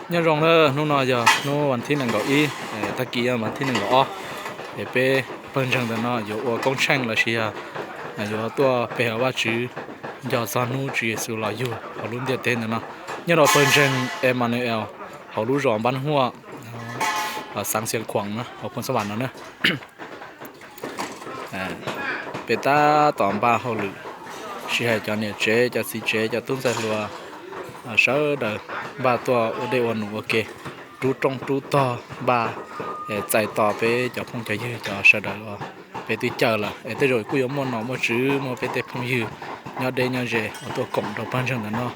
Nyob zoo na, hnub no yog hnub vas thib nees nkaum ib, tag kis yog vas thib nees nkaum ob, es peb pawg ntseeg ntawm no yuav ua koob tsheej los sis yog yuav tuaj pe hawm Vajtswv nco txog hnub Tswv Yexus los yug hauv lub ntiaj teb ntawm no, nyob rau pawg ntseeg Emmanuel hauv lub zos Npab Huaj, xeev Xiav Khuam na, hauv Phoo Xab Vam no na. Peb tab tom npaj hauj lwm, sij hawm cov niam tsev, cov txiv tsev, cov tub ntxhais hluas sawv daws npaj tuaj ua dej ua num ua ke, rub rooj rub tog, npaj txais tos peb cov phooj cov ywg, cov sawv daws uas peb twb caw lawm es tej zaum kuj yuav muaj nom muaj tswv, muaj peb tej phooj ywg nyob deb nyob ze uas tuaj koom rau pawg ntseeg ntawm no.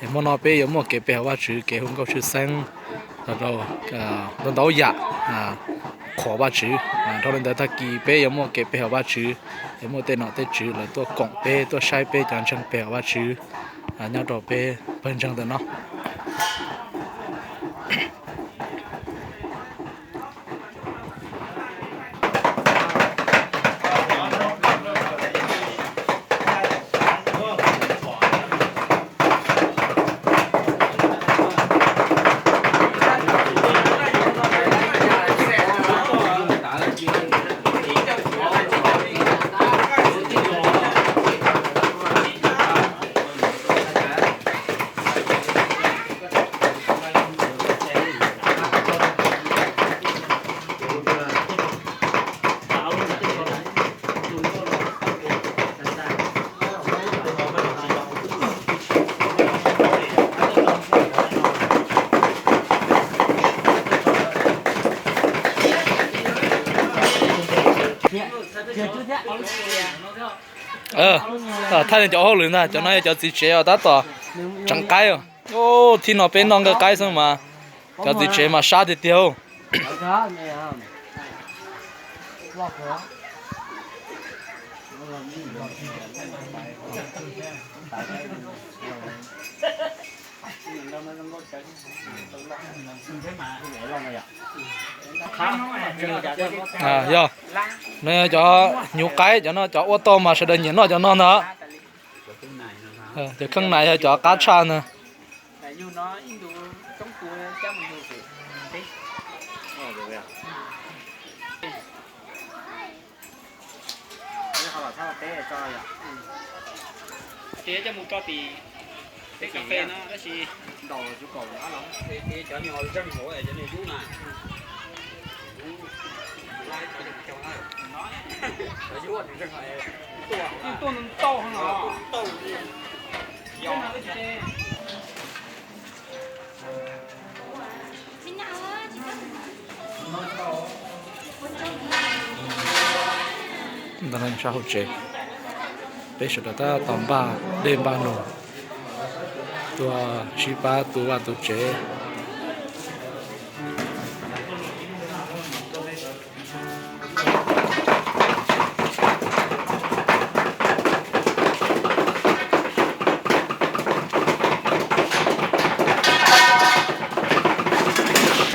Es hmo no peb yuav muaj kev pe hawm Vajtswv, kev hu nkauj tshwj xeeb, rau ntau ntau yam qhuas Vajtswv. Dhau li ntawd tag kis peb yuav muaj kev pe hawm Vajtswv, es muaj tej nom tej tswv lawv tuaj koom peb, tuaj saib peb cov ntseeg pe hawm Vajtswv nyob rau peb pawg ntseeg ntawm no. Thaij cov hauj lwm ntag, cov no yog cov txiv tsev os, tab tom tseev qaib. Thib no peb noj nqaij qaib xwb mas cov txiv tsev mas sab tiag tiag. Yog, no yog cov hnyuv qaib, cov no cov ua tau mas sawv daws nyiam noj cov no ntag. Cov kheej nais yog cov qab tshaj ntag. Ntawm no sab hauv tsev, peb sawv daws tab tom npaj dej npaj num, tuaj sib pab tu vaj tu tsev,